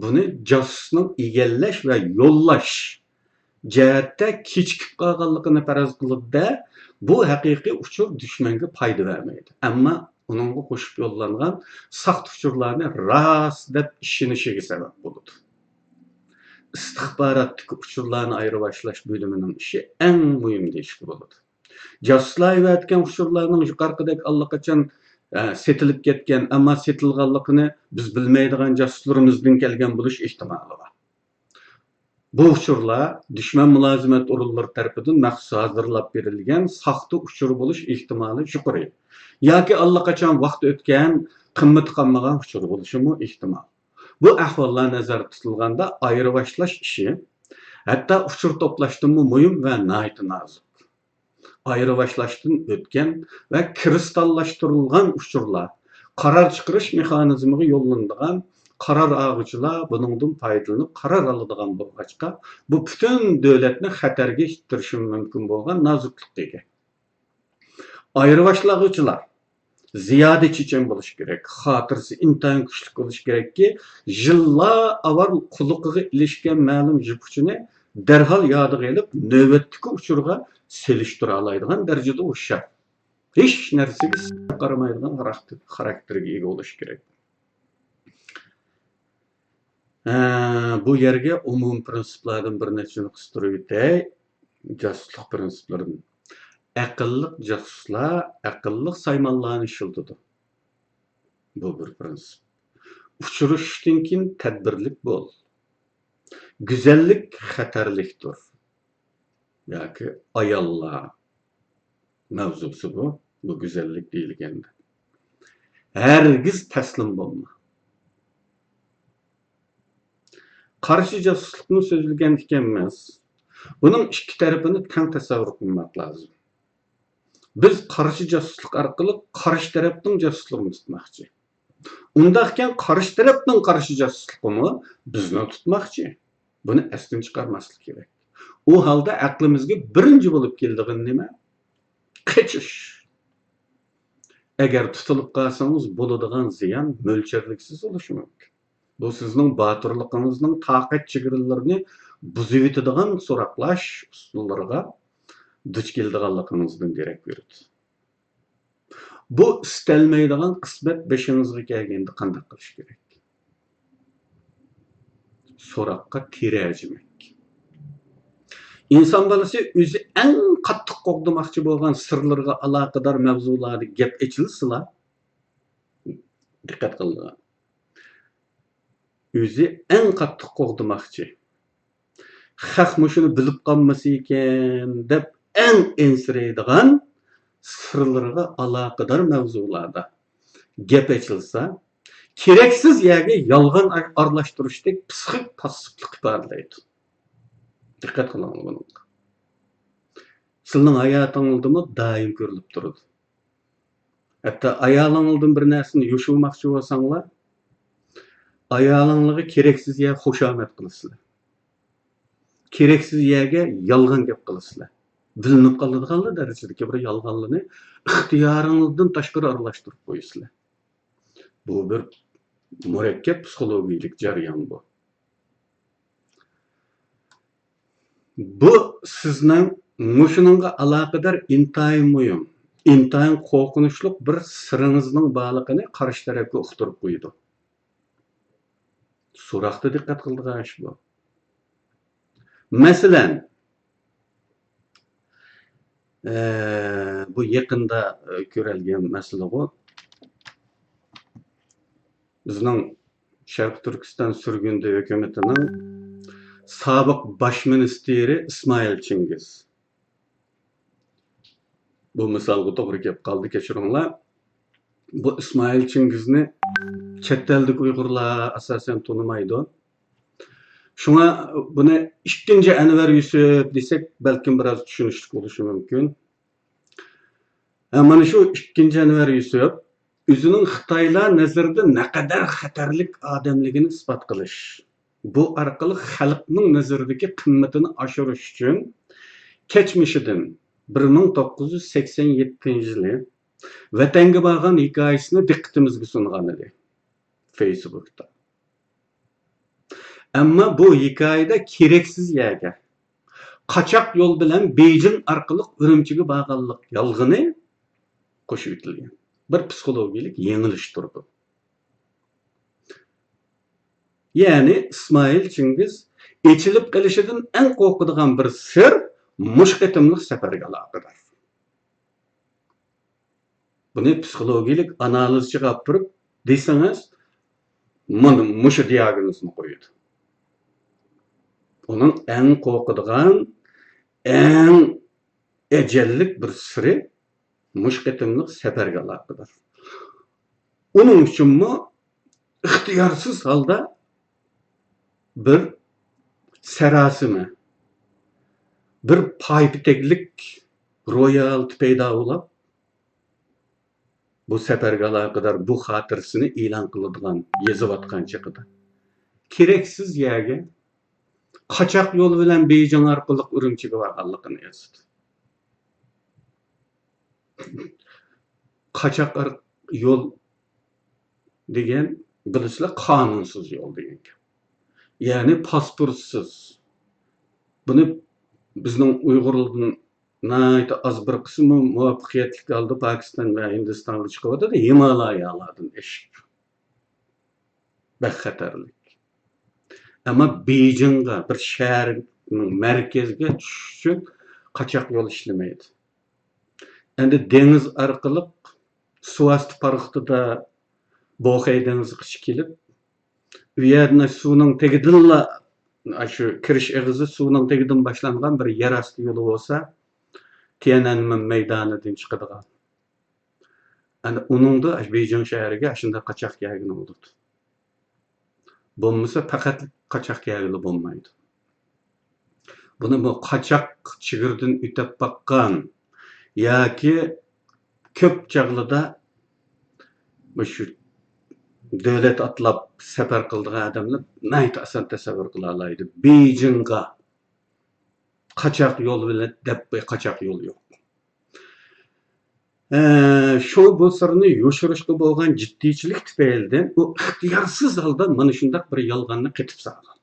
بۇنى جاسۇسنىڭ ئىگىلەش ۋە يوللاش جەھەتتە كېچىكىپ قالغانلىقىنى پەرەز قىلىدۇ-دە، بۇ ھەقىقىي ئۇچۇر دۈشمەنگە پايدا بەرمەيدۇ. ئەمما ئۇنىڭغا قوشۇپ يوللانغان ساختا ئۇچۇرلارنى راست دەپ ئىشىنىشىگە سەۋەب بولىدۇ. ئىستىخباراتتىكى ئۇچۇرلارنى ئايرىۋاشلاش بۆلۈمىنىڭ ئىشى ئەڭ مۇھىم دېيىشكە بولىدۇ. جاسۇسلار ئەۋەتكەن ئۇچۇرلارنىڭ يۇقىرىقىدەك ئاللىقاچان، ئە، سېتىلىپ كەتكەن، ئەمما سېتىلغانلىقىنى بىز بىلمەيدىغان جاسۇسلىرىمىزدىن كەلگەن بولۇش ئېھتىمالى بار. بۇ ئۇچۇرلار دۈشمەن مۇلازىمەت ئورۇنلىرى تەرىپىدىن مەخسۇس ھازىرلاپ بېرىلگەن ساختا ئۇچۇر بولۇش ئېھتىمالى يۇقىرى. ياكى ئاللىقاچان ۋاقتى ئۆتكەن، قىممىتى قالمىغان ئۇچۇر بولۇشىمۇ ئېھتىمال. بۇ ئەھۋاللار نەزەردە تۇتۇلغاندا، ئايرىۋاشلاش ئىشى ھەتتا ئۇچۇر توپلاشتىنمۇ مۇھىم ۋە ناھايىتى نازۇك. ئايرىۋاشلاشتىن ئۆتكەن ۋە كىرىستاللاشتۇرۇلغان ئۇچۇرلار قارار چىقىرىش مېخانىزمىغا يوللىنىدىغان قارار ئالغۇچىلار بۇنىڭدىن پايدىلىنىپ قارار ئالىدىغان بولغاچقا، بۇ پۈتۈن دۆلەتنى خەتەرگە ئىتتىرىشى مۇمكىن بولغان نازۇكلۇققا ئىگە. ئايرىۋاشلىغۇچىلار زىيادە چېچەن بولۇشى كېرەك، خاتىرىسى ئىنتايىن كۈچلۈك بولۇشى كېرەككى، يىللار ئاۋۋال قۇلىقىغا ئىلىشكەن مەلۇم يىپ ئۇچىنى دەرھال يادىغا ئېلىپ، نۆۋەتتىكى ئۇچۇرغا سېلىشتۇرالايدىغان دەرىجىدە ھوشيار. ھېچ نەرسىگە سەل قارىمايدىغان خاراكتېر-، خاراكتېرگە ئىگە بولۇشى كېرەك. ھە، بۇ يەرگە ئومۇمىي پىرىنسىپلاردىن بىر نەچچىنى قىستۇرۇۋېتەي. جاسۇسلۇق پىرىنسىپلىرىدىن. ئەقىللىق جاسۇسلار ئەقىللىق سايمانلارنى ئىشلىتىدۇ. بۇ بىر پىرىنسىپ. ئۇچرىشىشتىن كېيىن تەدبىرلىك بول. گۈزەللىك خەتەرلىكتۇر. ياكى ئاياللار مەۋزۇسى بۇ. بۇ گۈزەللىك دېيىلگەندە. ھەرگىز تەسلىم بولما. قارشى جاسۇسلۇقنى سۆزلىگەن ئىكەنمىز. بۇنىڭ ئىككى تەرىپىنى تەڭ تەسەۋۋۇر قىلماق لازىم. بىز قارشى جاسۇسلۇق ئارقىلىق قارشى تەرەپنىڭ جاسۇسلىرىنى تۇتماقچى. ئۇنداقكەن، قارشى تەرەپنىڭ قارشى جاسۇسلۇقىمۇ بىزنى تۇتماقچى. بۇنى ئەستىن چىقارماسلىق كېرەك. ئۇ ھالدا ئەقلىمىزگە بىرىنچى بولۇپ كېلىدىغىنى نېمە؟ قېچىش. ئەگەر تۇتۇلۇپ قالسىڭىز، بولىدىغان زىيان مۆلچەرلىكسىز بولۇشى مۇمكىن. بۇ سىزنىڭ باتۇرلۇقىڭىزنىڭ تاقەت چېگرىلىرىنى بۇزۇۋېتىدىغان سوراقلاش ئۇسۇللىرىغا دۇچ كېلىدىغانلىقىڭىزدىن دېرەك بېرىدۇ. بۇ ئىستەلمەيدىغان قىسمەت بېشىڭىزغا كەلگەندە قانداق قىلىش كېرەك؟ سوراققا تېرەجىمەك. ئىنسان بالىسى ئۆزى ئەڭ قاتتىق قوغدىماقچى بولغان سىرلىرىغا ئالاقىدار مەۋزۇلاردا گەپ ئېچىلسىلا، دىققەت قىلىدىغان. ئۆزى ئەڭ قاتتىق قوغدىماقچى. خەق مۇشۇنى بىلىپ قالمىسىكەن دەپ ئەڭ ئەنسىرەيدىغان سىرلىرىغا ئالاقىدار مەۋزۇلاردا گەپ ئېچىلسا، كېرەكسىز يەرگە يالغان ئار-، ئارىلاشتۇرۇشتەك پىسخىك پاسسىپلىق ئىپادىلەيدۇ. دىققەت قىلىڭلار بۇنىڭغا. سىلىنىڭ ھاياتىڭىزدىمۇ دائىم كۆرۈلۈپ تۇرىدۇ. ھەتتا ئايالىڭىزدىن بىر نەرسىنى يوشۇرماقچى بولساڭلار، ئايالىڭلارغا كېرەكسىز يەرگە خۇشامەت قىلىسىلەر. كېرەكسىز يەرگە يالغان گەپ قىلىسىلەر. بىلىنىپ قالىدىغانلا دەرىجىدىكى بىر يالغانلىرىنى ئىختىيارىڭىزدىن تاشقىرى ئارىلاشتۇرۇپ قويىسىلەر. بۇ بىر مۇرەككەپ پسىخولوگىيەلىك جەريان بۇ. بۇ سىزنىڭ مۇشۇنىڭغا ئالاقىدار ئىنتايىن مۇھىم، ئىنتايىن قورقۇنچلۇق بىر سىرىڭىزنىڭ بارلىقىنى قارشى تەرەپكە ئۇقتۇرۇپ قويىدۇ. سوراقتا دىققەت قىلىدىغان ئىش بۇ. مەسىلەن، ئە، بۇ يېقىندا، ئە، كۆرۈلگەن مەسىلىغۇ. بىزنىڭ شەرقىي تۈركىستان سۈرگۈندە ھۆكۈمىتىنىڭ سابىق باش مىنىستىرى ئىسمائىل چىڭگىز. بۇ مىسالغا توغرا كېلىپ قالدى، كەچۈرۈڭلار. بۇ ئىسمائىل چىڭگىزنى چەت ئەلدىكى ئۇيغۇرلار ئاساسەن تونۇمايدۇ. شۇڭا بۇنى ئىككىنچى ئەنۋەر يۈسۈپ دېسەك، بەلكىم بىراز چۈشىنىشلىك بولۇشى مۇمكىن. ھە، مانا شۇ ئىككىنچى ئەنۋەر يۈسۈپ ئۆزىنىڭ خىتايلار نەزىرىدە نەقەدەر خەتەرلىك ئادەملىكىنى ئىسپات قىلىش، بۇ ئارقىلىق خەلقنىڭ نەزىرىدىكى قىممىتىنى ئاشۇرۇش ئۈچۈن كەچمىشىدىن بىر مىڭ توققۇز يۈز سەكسەن يەتتىنچى يىلى ۋەتەنگە بارغان ھېكايىسىنى دىققىتىمىزگە سۇنغانىدى فېيسبۇكتا. ئەمما بۇ ھېكايىدە كېرەكسىز يەرگە، قاچاق يول بىلەن بېيجىڭ ئارقىلىق ئۈرۈمچىگە بارغانلىق يالغىنى قوشۇۋېتىلگەن. بىر پسىخولوگىيەلىك يېڭىلىشتۇر بۇ. يەنى ئىسمائىل چىڭگىز ئېچىلىپ قېلىشىدىن ئەڭ قورقىدىغان بىر سىر مۇشۇ قېتىملىق سەپەرگە ئالاقىدار. بۇنى پسىخولوگىيەلىك ئانالىزچىغا ئاپىرىپ دېسىڭىز، مانا مۇشۇ دىياگنوزنى قويىدۇ. ئۇنىڭ ئەڭ قورقىدىغان، ئەڭ ئەجەللىك بىر سىرى مۇشۇ قېتىملىق سەپەرگە ئالاقىدار. ئۇنىڭ ئۈچۈنمۇ ئىختىيارسىز ھالدا بىر ساراسىمە، بىر پايپېتەكلىك روھىي ھالىتى پەيدا بولۇپ، بۇ سەپەرگە ئالاقىدار بۇ خاتىرىسىنى ئېلان قىلىدىغان، يېزىۋاتقان چېغىدا، كېرەكسىز يەرگە قاچاق يول بىلەن بېيجىڭ ئارقىلىق ئۈرۈمچىگە بارغانلىقىنى يازىدۇ. قاچاق ئار-، يول دېگەن، بىلىسىلەر، قانۇنسىز يول دېگەن گەپ. يەنى پاسپورتسىز. بۇنى بىزنىڭ ئۇيغۇرلاردىن ناھايىتى ئاز بىر قىسمى مۇۋەپپەقىيەتلىك ھالدا پاكىستان ۋە ھىندىستانغا چىقىۋاتىدۇ، ھىمالايالاردا ئېشىپ. بەك خەتەرلىك. ئەمما بېيجىڭغا، بىر شەھەرنىڭ مەركىزىگە چۈشۈش ئۈچۈن قاچاق يول ئىشلىمەيدۇ. ئەمدى دېڭىز ئارقىلىق سۇ ئاستى پارخىدا بوخەي دېڭىزىغا كېلىپ، ئۇ يەردىن سۇنىڭ تېگىدىنلا، شۇ كىرىش ئېغىزى سۇنىڭ تېگىدىن باشلانغان بىر يەر ئاستى يولى بولسا، تيەنئەنمېن مەيدانىدىن چىقىدىغان. ئەنە ئۇنىڭدا بېيجىڭ شەھىرىگە ئاشۇنداق قاچاق كەلگىلى بولىدۇ. بولمىسا پەقەت قاچاق كەلگىلى بولمايدۇ. بۇنى بۇ قاچاق چېگرىدىن ئۆتۈپ باققان ياكى كۆپ چاغلىدا مۇشۇ دۆلەت ئاتلاپ سەپەر قىلىدىغان ئادەملەر ناھايىتى ئاسان تەسەۋۋۇر قىلالايدۇ. بېيجىڭغا قاچاق يول بىلەن دەپ، قاچاق يول يوق. ئە، شۇ بۇ سىرنى يوشۇرۇشقا بولغان جىددىيچىلىك تۈپەيلىدىن ئۇ ئىختىيارسىز ھالدا مانا شۇنداق بىر يالغاننى قېتىپ سالغان.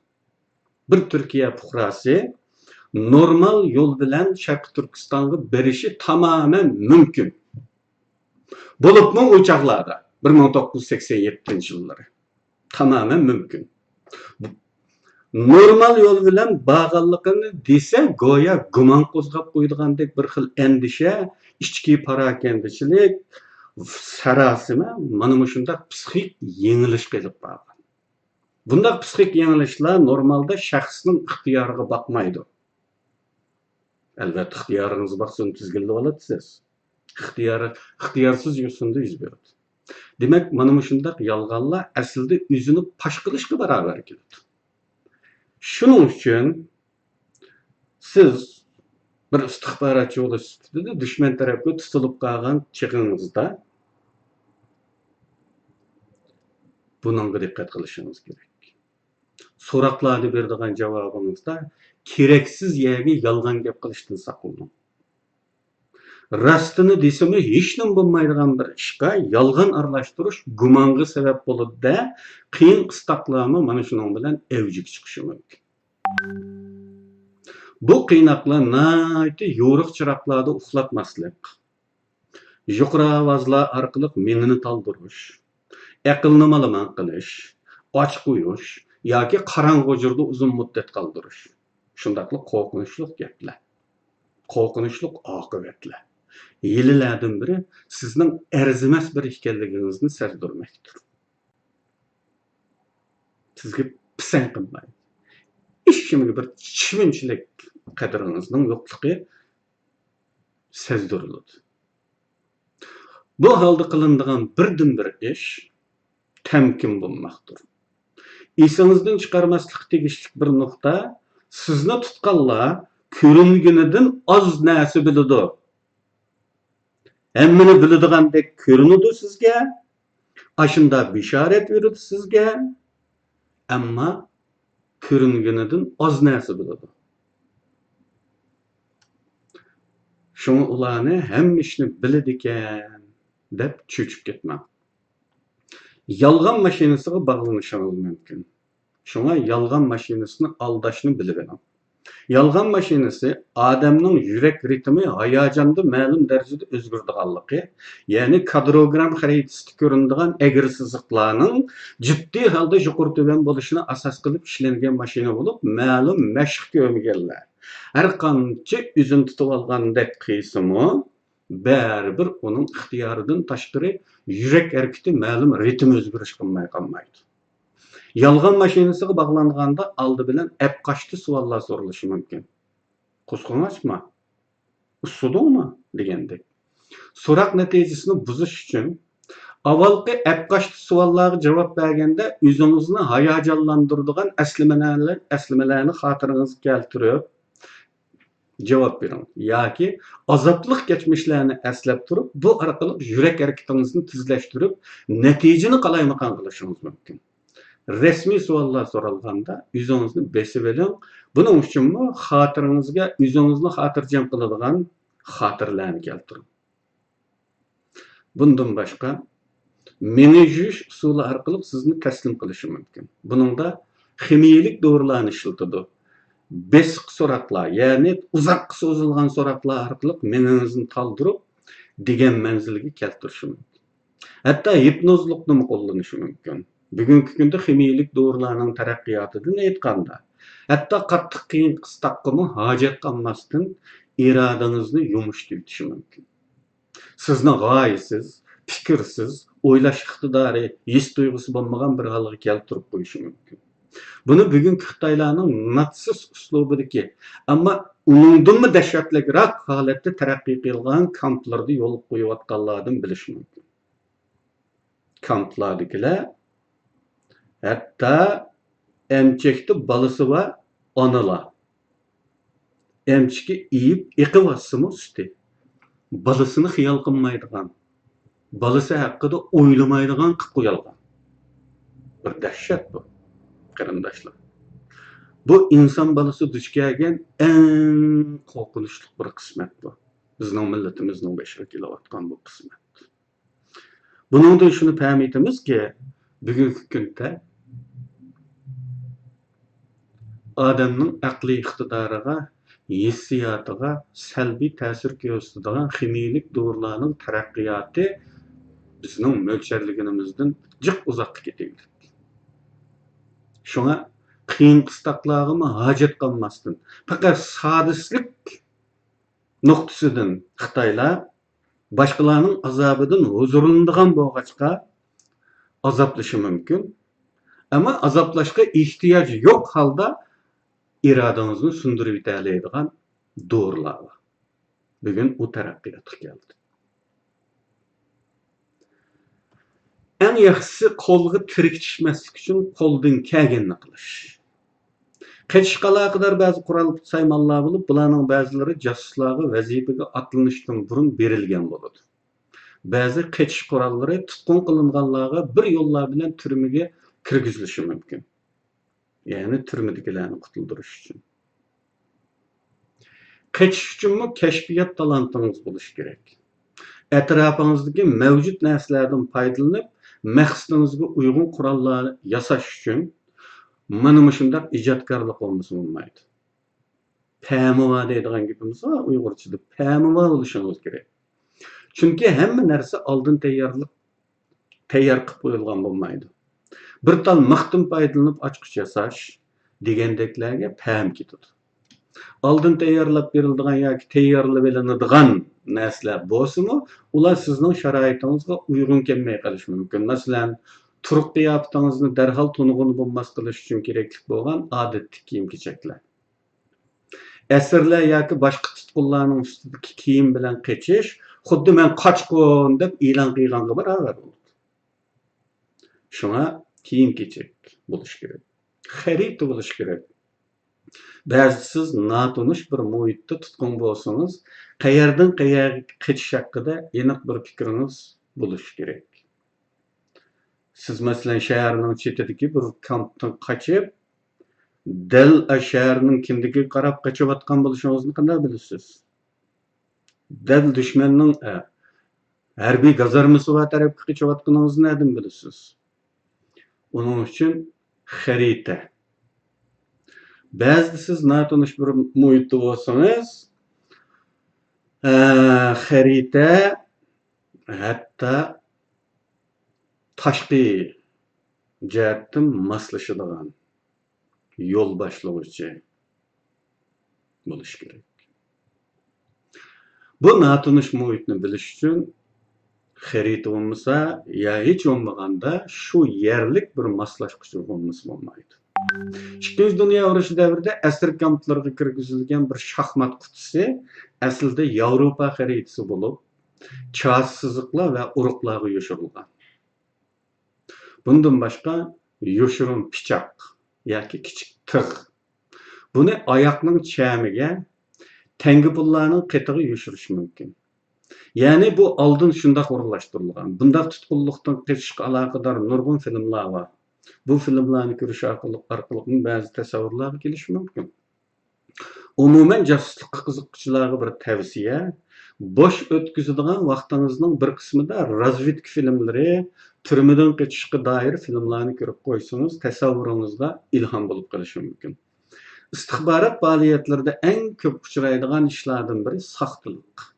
بىر تۈركىيە پۇقراسى نورمال يول بىلەن شەرقىي تۈركىستانغا بېرىشى تامامەن مۇمكىن. بولۇپمۇ ئۇ چاغلاردا، بىر مىڭ توققۇز يۈز سەكسەن يەتتىنچى يىللىرى. تامامەن مۇمكىن. نورمال يول بىلەن بارغانلىقىنى دېسە، گويا گۇمان قوزغاپ قويىدىغاندەك بىر خىل ئەندىشە، ئىچكى پاراكەندىچىلىك، ساراسىمە، مانا مۇشۇنداق پسىخىك يېڭىلىشقا ئېلىپ بارغان. بۇنداق پسىخىك يېڭىلىشلار نورمالدا شەخسنىڭ ئىختىيارىغا باقمايدۇ. ئەلۋەتتە، ئىختىيارىڭىز بار، سۇنى تىزگىنلىۋالاتسىز. ئىختىيار-، ئىختىيارسىز يوسۇندا يۈز بېرىدۇ. دېمەك، مانا مۇشۇنداق يالغانلار ئەسلىدە ئۆزىنى پاش قىلىشقا باراۋەر كېلىدۇ. شۇنىڭ ئۈچۈن سىز بىر ئىستىخباراتچى بولۇش سۈپىتىدە دۈشمەن تەرەپكە تۇتۇلۇپ قالغان چېغىڭىزدا بۇنىڭغا دىققەت قىلىشىڭىز كېرەك. سوراقلاردا بېرىدىغان جاۋابىڭىزدا كېرەكسىز يەرگە يالغان گەپ قىلىشتىن ساقلىنىڭ. راستىنى دېسىمۇ، ھېچنېمە بولمايدىغان بىر ئىشقا يالغان ئارىلاشتۇرۇش گۇمانغا سەۋەب بولىدۇ-دە، قىيىن قىستاقلارمۇ مانا شۇنىڭ بىلەن ئەۋجىگە چىقىشى مۇمكىن. بۇ قىيناقلار ناھايىتى يورۇق چىراغلاردا ئۇخلاتماسلىق، يۇقىرى ئاۋازلار ئارقىلىق مېڭىنى تالدۇرۇش، ئەقىلنى مالامان قىلىش، ئاچ قويۇش ياكى قاراڭغۇ ھۇجرىدا ئۇزۇن مۇددەت قالدۇرۇش. شۇنداقلا قورقۇنچلۇق گەپلەر، قورقۇنچلۇق ئاقىۋەتلەر ھېلىلەردىن بىرى سىزنىڭ ئەرزىمەس بىر ئىكەنلىكىڭىزنى سەزدۈرمەكتۇر. سىزگە پىسەنت قىلمايدۇ. ھېچكىمگە بىر چىۋىنچىلىك قەدرىڭىزنىڭ يوقلۇقى سەزدۈرۈلىدۇ. بۇ ھالدا قىلىنىدىغان بىردىنبىر ئىش تەمكىن بولماقتۇر. ئېسىڭىزدىن چىقارماسلىققا تېگىشلىك بىر نۇقتا، سىزنى تۇتقانلار كۆرۈنگىنىدىن ئاز نەرسە بىلىدۇ. ھەممىنى بىلىدىغاندەك كۆرۈنىدۇ سىزگە، ئاشۇنداق بېشارەت بېرىدۇ سىزگە، ئەمما كۆرۈنگىنىدىن ئاز نەرسە بىلىدۇ. شۇڭا ئۇلارنى ھەممە ئىشنى بىلىدىكەن دەپ چۆچۈپ كەتمەڭ. يالغان ماشىنىسىغا باغلىنىشىڭىز مۇمكىن. شۇڭا يالغان ماشىنىسىنى ئالداشنى بىلىۋېلىڭ. يالغان ماشىنىسى ئادەمنىڭ يۈرەك رىتىمى ھاياجاندا مەلۇم دەرىجىدە ئۆزگىرىدىغانلىقى، يەنى كادروگرام خەرىتىسىدە كۆرۈنىدىغان ئەگرى سىزىقلارنىڭ جىددىي ھالدا يۇقىرى تۆۋەن بولۇشىنى ئاساس قىلىپ ئىشلەنگەن ماشىنا بولۇپ، مەلۇم مەشىق كۆرمىگەنلەر ھەر قانچە ئۆزىنى تۇتۇۋالغاندەك قىلسىمۇ، بەرىبىر ئۇنىڭ ئىختىيارىدىن تاشقىرى يۈرەك ھەرىكىتى مەلۇم رىتىم ئۆزگىرىش قىلماي قالمايدۇ. يالغان ماشىنىسىغا باغلانغاندا ئالدى بىلەن ئەپقاچتى سوئاللار سورىلىشى مۇمكىن. قۇسقىڭ ئاچما؟ ئۇسسىدىڭمۇ؟ دېگەندەك. سوراق نەتىجىسىنى بۇزۇش ئۈچۈن ئاۋۋالقى ئەپقاچتى سوئاللارغا جاۋاب بەرگەندە ئۆزىڭىزنى ھاياجانلاندۇرىدىغان ئەسلىمىلەرنى، ئەسلىمىلەرنى خاتىرىڭىزگە كەلتۈرۈپ، جاۋاب بېرىڭ. ياكى ئازابلىق كەچمىشلەرنى ئەسلەپ تۇرۇپ، بۇ ئارقىلىق يۈرەك ھەرىكىتىڭىزنى تېزلەشتۈرۈپ، نەتىجىنى قالايمىقان قىلىشىڭىز مۇمكىن. رەسمىي سوئاللار سورالغاندا ئۆزىڭىزنى بېسىۋېلىڭ. بۇنىڭ ئۈچۈنمۇ خاتىرىڭىزگە ئۆزىڭىزنى خاتىرجەم قىلىدىغان خاتىرىلەرنى كەلتۈرۈڭ. بۇندىن باشقا، مېڭە يۇيۇش ئۇسۇلى ئارقىلىق سىزنى تەسلىم قىلىشى مۇمكىن. بۇنىڭدا خىمىيەلىك دورىلارنى ئىشلىتىدۇ. بېسىق سوراقلار، يەنى ئۇزاققا سوزۇلغان سوراقلار ئارقىلىق مېڭىڭىزنى تالدۇرۇپ، دېگەن مەنزىلگە كەلتۈرۈشى مۇمكىن. ھەتتا ھىپنوزلۇقنىمۇ قوللىنىشى مۇمكىن. بۈگۈنكى كۈندە خىمىيەلىك دورىلارنىڭ تەرەققىياتىدىن ئېيتقاندا، ھەتتا قاتتىق قىيىن قىستاققىمۇ ھاجەت قالماستىن، ئىرادىڭىزنى يۇمشىتىۋېتىشى مۇمكىن. سىزنى غايىسىز، پىكىرسىز، ئويلاش ئىقتىدارى، ھېس تۇيغۇسى بولمىغان بىر ھالغا كەلتۈرۈپ قويۇشى مۇمكىن. بۇنى بۈگۈنكى خىتايلارنىڭ ناتسىست ئۇسلۇبىدىكى، ئەمما ئۇنىڭدىنمۇ دەھشەتلىكرەك ھالەتتە تەرەققىي قىلغان كامپلىرىدا يولغا قويۇۋاتقانلاردىن بىلىش مۇمكىن. كامپلاردىكىلەر ھەتتا ئەمچەكتە بالىسى بار ئانىلار ئەمچىكى ئېيىپ ئېقىۋاتسىمۇ سۈتى، بالىسىنى خىيال قىلمايدىغان، بالىسى ھەققىدە ئويلىمايدىغان قىلىپ قويالغان. بىر دەھشەت بۇ، قېرىنداشلار. بۇ ئىنسان بالىسى دۇچ كەلگەن ئەڭ قورقۇنچلۇق بىر قىسمەت بۇ. بىزنىڭ مىللىتىمىزنىڭ بېشىغا كېلىۋاتقان بۇ قىسمەت. بۇنىڭدىن شۇنى پەھمىيتىمىزكى، بۈگۈنكى كۈندە ئادەمنىڭ ئەقلىي ئىقتىدارىغا، ھېسسىياتىغا سەلبىي تەسىر كۆرسىتىدىغان خىمىيەلىك دورىلارنىڭ تەرەققىياتى بىزنىڭ مۆلچەرلىگىنىمىزدىن جىق ئۇزاققا كېتىۋېتىپتۇ. شۇڭا قىيىن قىستاقلارغىمۇ ھاجەت قالماستىن، پەقەت سادىستلىك نۇقتىسىدىن خىتايلار باشقىلارنىڭ ئازابىدىن ھۇزۇرلىنىدىغان بولغاچقا ئازابلىشى مۇمكىن. ئەمما ئازابلاشقا ئېھتىياج يوق ھالدا ئىرادىڭىزنى سۇندۇرۇۋېتەلەيدىغان دورىلار بار. بۈگۈن ئۇ تەرەققىياتقا كەلدى. ئەڭ ياخشىسى قولغا تىرىك چۈشمەسلىك ئۈچۈن قولدىن كەلگەننى قىلىش. قېچىشقا ئالاقىدار بەزى قورال سايمانلار بولۇپ، بۇلارنىڭ بەزىلىرى جاسۇسلارغا ۋەزىپىگە ئاتلىنىشتىن بۇرۇن بېرىلگەن بولىدۇ. بەزى قېچىش قوراللىرى تۇتقۇن قىلىنغانلارغا بىر يوللار بىلەن تۈرمىگە كىرگۈزۈلۈشى مۇمكىن. يەنى تۈرمىدىكىلەرنى قۇتۇلدۇرۇش ئۈچۈن. قېچىش ئۈچۈنمۇ كەشپىيات تالانتىڭىز بولۇشى كېرەك. ئەتراپىڭىزدىكى مەۋجۇت نەرسىلەردىن پايدىلىنىپ، مەقسىتىڭىزگە ئۇيغۇن قوراللار ياساش ئۈچۈن مانا مۇشۇنداق ئىجادكارلىق بولمىسا بولمايدۇ. پەمى بار دەيدىغان گېپىمىز بار ئۇيغۇرچىدا. پەمى بار بولۇشىڭىز كېرەك. چۈنكى ھەممە نەرسە ئالدىن تەييارلىق، تەييار قىلىپ قويۇلغان بولمايدۇ. بىر تال مىختىن پايدىلىنىپ ئاچقۇچ ياساش دېگەندەكلەرگە پەم كېتىدۇ. ئالدىن تەييارلاپ بېرىلىدىغان ياكى تەييارلىۋېلىنىدىغان نەرسىلەر بولسىمۇ، ئۇلار سىزنىڭ شارائىتىڭىزغا ئۇيغۇن كەلمەي قېلىشى مۇمكىن. مەسىلەن، تۇرۇق قىياپىتىڭىزنى دەرھال تونۇغىلى بولماس قىلىش ئۈچۈن كېرەكلىك بولغان ئادەتتىكى كىيىم-كېچەكلەر. ئەسىرلەر ياكى باشقا تۇتقۇنلارنىڭ ئۈستىدىكى كىيىم بىلەن قېچىش، خۇددى «مەن قاچقۇن» دەپ ئېلان قىلغانغا باراۋەر بولىدۇ. شۇڭا كىيىم-كېچەك بولۇشى كېرەك. خەرىتە بولۇشى كېرەك. بەزىدە سىز ناتونۇش بىر مۇھىتتا تۇتقۇن بولسىڭىز، قەيەردىن قەيەرگە قېچىش ھەققىدە ئېنىق بىر پىكرىڭىز بولۇشى كېرەك. سىز، مەسىلەن، شەھەرنىڭ چېتىدىكى بىر كامپتىن قاچىپ، دەل ئاشۇ شەھەرنىڭ كىندىكىگە قاراپ قېچىۋاتقان بولۇشىڭىزنى قانداق بىلىسىز؟ دەل دۈشمەننىڭ، ئە، ھەربىي گازارمىسى بار تەرەپكە قېچىۋاتقىنىڭىزنى نەدىن بىلىسىز؟ ئۇنىڭ ئۈچۈن خەرىتە. بەزىدە سىز ناتونۇش بىر مۇھىتتا بولسىڭىز، ئە، خەرىتە ھەتتا تاشقى جەھەتتىن ماسلىشىدىغان يول باشلىغۇچى بولۇشى كېرەك. بۇ ناتونۇش مۇھىتنى بىلىش ئۈچۈن خەرىتە بولمىسا، يا ھېچ بولمىغاندا شۇ يەرلىك بىر ماسلاشقۇچى بولمىسا بولمايدۇ. ئىككىنچى دۇنيا ئۇرۇشى دەۋرىدە ئەسىر كامپلىرىغا كىرگۈزۈلگەن بىر شاھمات قۇتىسى ئەسلىدە ياۋروپا خەرىتىسى بولۇپ، چاسا سىزىقلار ۋە ئۇرۇقلارغا يوشۇرۇلغان. بۇندىن باشقا، يوشۇرۇن پىچاق ياكى كىچىك تىغ. بۇنى ئاياقنىڭ چەمىگە، تەڭگە پۇللارنىڭ قېتىغا يوشۇرۇش مۇمكىن. يەنى بۇ ئالدىن شۇنداق ئورۇنلاشتۇرۇلغان. بۇنداق تۇتقۇنلۇقتىن قېچىشقا ئالاقىدار نۇرغۇن فىلىملار بار. بۇ فىلىملارنى كۆرۈش ئارقىلىق، ئارقىلىقمۇ بەزى تەسەۋۋۇرلارغا كېلىش مۇمكىن. ئومۇمەن، جاسۇسلۇققا قىزىققۇچىلارغا بىر تەۋسىيە، بوش ئۆتكۈزىدىغان ۋاقتىڭىزنىڭ بىر قىسمىدا رازۋېدكا فىلىملىرى، تۈرمىدىن قېچىشقا دائىر فىلىملارنى كۆرۈپ قويسىڭىز، تەسەۋۋۇرىڭىزغا ئىلھام بولۇپ قېلىشى مۇمكىن. ئىستىخبارات پائالىيەتلىرىدە ئەڭ كۆپ ئۇچرايدىغان ئىشلاردىن بىرى ساختىلىق.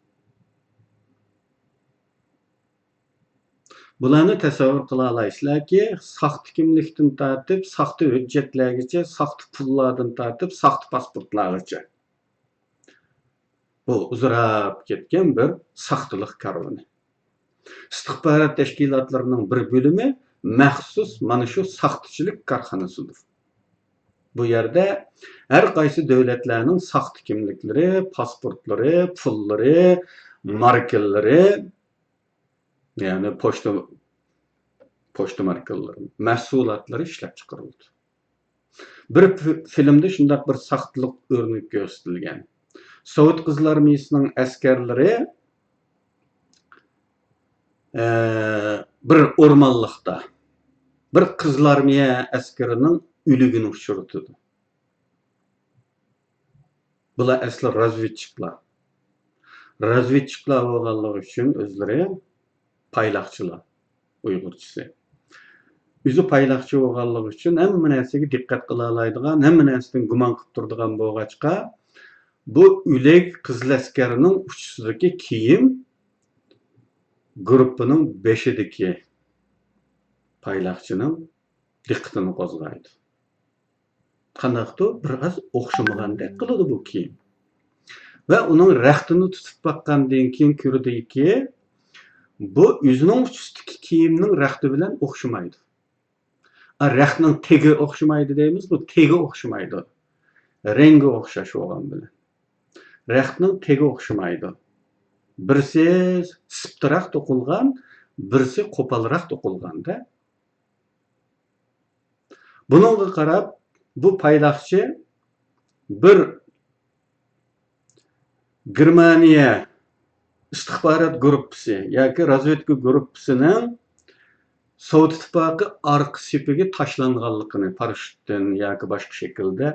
بۇلارنى تەسەۋۋۇر قىلالايسىلەركى، ساختا كىملىكتىن تارتىپ ساختا ھۆججەتلەرگىچە، ساختا پۇللاردىن تارتىپ ساختا پاسپورتلارغىچە. بۇ ئۇزىراپ كەتكەن بىر ساختىلىق كارۋىنى. ئىستىخبارات تەشكىلاتلىرىنىڭ بىر بۆلۈمى مەخسۇس مانا شۇ ساختىچىلىك كارخانىسىدۇر. بۇ يەردە ھەر قايسى دۆلەتلەرنىڭ ساختا كىملىكلىرى، پاسپورتلىرى، پۇللىرى، ماركىلىرى، يەنى پوچتا، پوچتا ماركىلىرى، مەھسۇلاتلىرى ئىشلەپچىقىرىلىدۇ. بىر ف-، فىلىمدە شۇنداق بىر ساختىلىق ئۆرنىكى كۆرسىتىلگەن. سوۋېت قىزىل ئارمىيىسىنىڭ ئەسكەرلىرى، ئە، بىر ئورمانلىقتا بىر قىزىل ئارمىيە ئەسكىرىنىڭ ئۆلۈكىنى ئۇچرىتىدۇ. بۇلار ئەسلى رازۋېدچىكلار. رازۋېدچىكلار بولغانلىقى ئۈچۈن ئۆزلىرى پايلاقچىلار، ئۇيغۇرچىسى. ئۆزى پايلاقچى بولغانلىقى ئۈچۈن ھەممە نەرسىگە دىققەت قىلالايدىغان، ھەممە نەرسىدىن گۇمان قىلىپ تۇرىدىغان بولغاچقا، بۇ ئۆلۈك قىزىل ئەسكەرنىڭ ئۇچىسىدىكى كىيىم گۇرۇپپىنىڭ بېشىدىكى پايلاقچىنىڭ دىققىتىنى قوزغايدۇ. قانداقتۇر بىر ئاز ئوخشىمىغاندەك قىلىدۇ بۇ كىيىم. ۋە ئۇنىڭ رەختىنى تۇتۇپ باققاندىن كېيىن كۆرىدۇكى، بۇ ئۆزىنىڭ ئۇچىسىدىكى كىيىمنىڭ رەختى بىلەن ئوخشىمايدۇ. ئا، رەختنىڭ تېگى ئوخشىمايدۇ دەيمىزغۇ، تېگى ئوخشىمايدۇ. رەڭگى ئوخشاش بولغان بىلەن. رەختنىڭ تېگى ئوخشىمايدۇ. بىرسى سىپتىراق توقۇلغان، بىرسى قوپالراق توقۇلغاندا. بۇنىڭغا قاراپ، بۇ پايلاقچى بىر گېرمانىيە ئىستىخبارات گۇرۇپپىسى ياكى رازۋېدكا گۇرۇپپىسىنىڭ سوۋېت ئىتتىپاقى ئارقا سېپىگە تاشلانغانلىقىنى، پاراشوتتىن ياكى باشقا شەكىلدە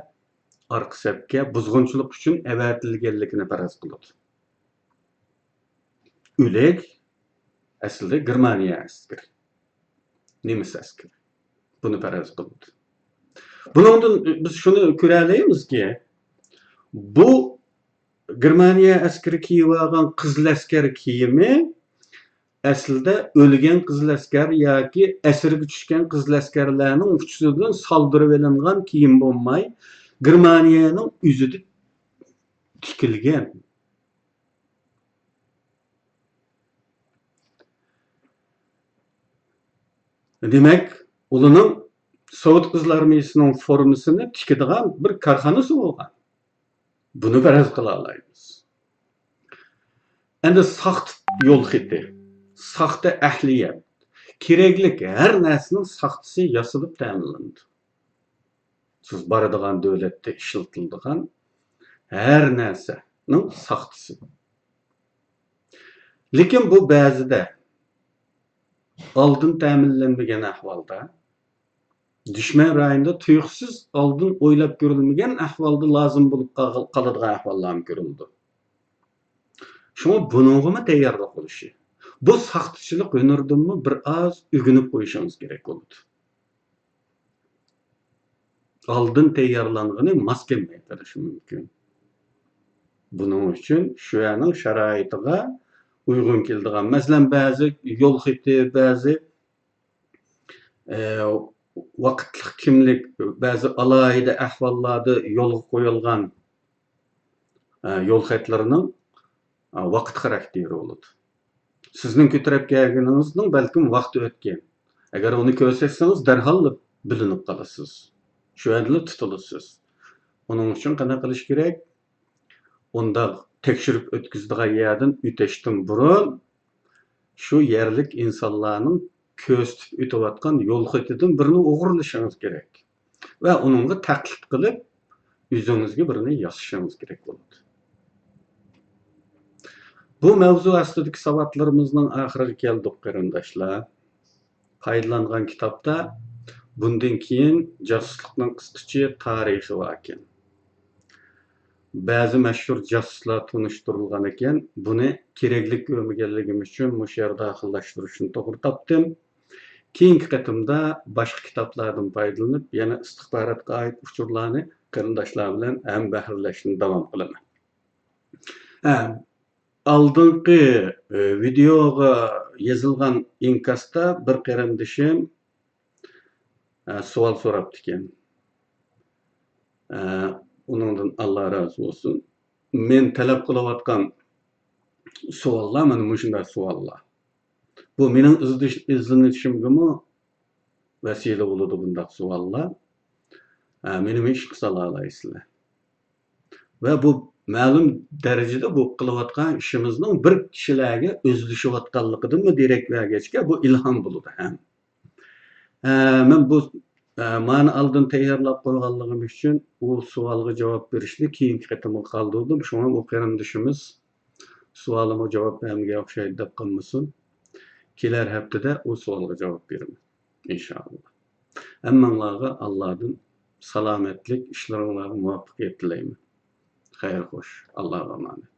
ئارقا سەپكە بۇزغۇنچىلىق ئۈچۈن ئەۋەتىلگەنلىكىنى پەرەز قىلىدۇ. ئۆلۈك ئەسلىدە گېرمانىيە ئەسكىرى، نېمىس ئەسكىرى. بۇنى پەرەز قىلىدۇ. بۇنىڭدىن بىز شۇنى كۆرەلەيمىزكى، بۇ گېرمانىيە ئەسكىرى كىيىۋالغان قىزىل ئەسكەر كىيىمى ئەسلىدە ئۆلگەن قىزىل ئەسكەر ياكى ئەسىرگە چۈشكەن قىزىل ئەسكەرلەرنىڭ ئۇچىسىدىن سالدۇرۇۋېلىنغان كىيىم بولماي، گېرمانىيەنىڭ ئۆزىدە تىكىلگەن. دېمەك، ئۇلارنىڭ سوۋېت قىزىل ئارمىيىسىنىڭ فورمىسىنى تىكىدىغان بىر كارخانىسى بولغان. بۇنى پەرەز قىلالايمىز. ئەمدى ساختا يول خېتى، ساختا ئەھلىيەت، كېرەكلىك ھەر نەرسىنىڭ ساختىسى ياسىلىپ تەمىنلىنىدۇ. سىز بارىدىغان دۆلەتتە ئىشلىتىلىدىغان ھەر نەرسىنىڭ ساختىسى. لېكىن بۇ بەزىدە ئالدىن تەمىنلەنمىگەن ئەھۋالدا، دۈشمەن رايونىدا تۇيۇقسىز ئالدىن ئويلاپ كۆرۈلمىگەن ئەھۋالدا لازىم بولۇپ قال-، قالىدىغان ئەھۋاللارمۇ كۆرۈلىدۇ. شۇڭا بۇنىڭغىمۇ تەييارلىق بولۇشى، بۇ ساختىچىلىق ھۈنىرىدىنمۇ بىر ئاز ئۆگىنىپ قويۇشىڭىز كېرەك بولىدۇ. ئالدىن تەييارلانغىنى ماس كەلمەي قېلىشى مۇمكىن. بۇنىڭ ئۈچۈن شۇ يەرنىڭ شارائىتىغا ئۇيغۇن كېلىدىغان، مەسىلەن، بەزى يول خېتى، بەزى، ئە، ۋاقىتلىق كىملىك، بەزى ئالاھىدە ئەھۋاللاردا يولغا قويۇلغان، ئە، يول خەتلىرىنىڭ، ئە، ۋاقىت خاراكتېرى بولىدۇ. سىزنىڭ كۆتۈرۈپ كەلگىنىڭىزنىڭ بەلكىم ۋاقتى ئۆتكەن. ئەگەر ئۇنى كۆرسەتسىڭىز، دەرھاللا بىلىنىپ قالىسىز. شۇ يەردىلا تۇتۇلىسىز. ئۇنىڭ ئۈچۈن قانداق قىلىش كېرەك؟ ئۇنداق تەكشۈرۈپ ئۆتكۈزىدىغان يەردىن ئۆتۈشتىن بۇرۇن، شۇ يەرلىك ئىنسانلارنىڭ كۆرسىتىپ ئۆتۈۋاتقان يول خېتىدىن بىرنى ئوغرىلىشىڭىز كېرەك. ۋە ئۇنىڭغا تەقلىد قىلىپ، ئۆزىڭىزگە بىرنى ياسىشىڭىز كېرەك بولىدۇ. بۇ مەۋزۇ ئاستىدىكى ساۋاتلىرىمىزنىڭ ئاخىرىغا كەلدۇق، قېرىنداشلار. پايدىلانغان كىتابتا بۇندىن كېيىن جاسۇسلۇقنىڭ قىسقىچە تارىخى باركەن. بەزى مەشھۇر جاسۇسلار تونۇشتۇرۇلغان ئىكەن. بۇنى كېرەكلىك كۆرمىگەنلىكىم ئۈچۈن مۇشۇ يەردە ئاخىرلاشتۇرۇشنى توغرا تاپتىم. كېيىنكى قېتىمدا باشقا كىتابلاردىن پايدىلىنىپ، يەنە ئىستىخباراتقا ئائىت ئۇچۇرلارنى قېرىنداشلار بىلەن ھەمبەھىرلەشنى داۋام قىلىمەن. ھە، ئالدىنقى، ئى، ۋىدېئوغا يېزىلغان ئىنكاستا بىر قېرىندىشىم، ئە، سوئال سوراپتىكەن. ئە، ئۇنىڭدىن ئاللا رازى بولسۇن. مەن تەلەپ قىلىۋاتقان سوئاللار مانا مۇشۇنداق سوئاللار. بۇ مېنىڭ ئىزدىش-، ئىزدىنىشىمگىمۇ ۋەسىلە بولىدۇ بۇنداق سوئاللار. ئە، مېنىمۇ ئىشقا سالالايسىلەر. ۋە بۇ مەلۇم دەرىجىدە بۇ قىلىۋاتقان ئىشىمىزنىڭ بىر كىشىلەرگە ئۆزلىشىۋاتقانلىقىدىنمۇ دېرەك بەرگەچكە، بۇ ئىلھام بولىدۇ ھەم. ئە، مەن بۇ، ئە، مانى ئالدىن تەييارلاپ قويغانلىقىم ئۈچۈن ئۇ سوئالغا جاۋاب بېرىشنى كېيىنكى قېتىمغا قالدۇردۇم. شۇڭا ئۇ قېرىندىشىمىز سوئالىمغا جاۋاب بەرمىگەن ئوخشايدۇ دەپ قالمىسۇن. كېلەر ھەپتىدە ئۇ سوئالغا جاۋاب بېرىمەن، ئىنشائاللا. ھەممىڭلارغا ئاللادىن سالامەتلىك، ئىشلىرىڭلارغا مۇۋەپپەقىيەت تىلەيمەن. خەير خوش، ئاللاغا ئامانەت.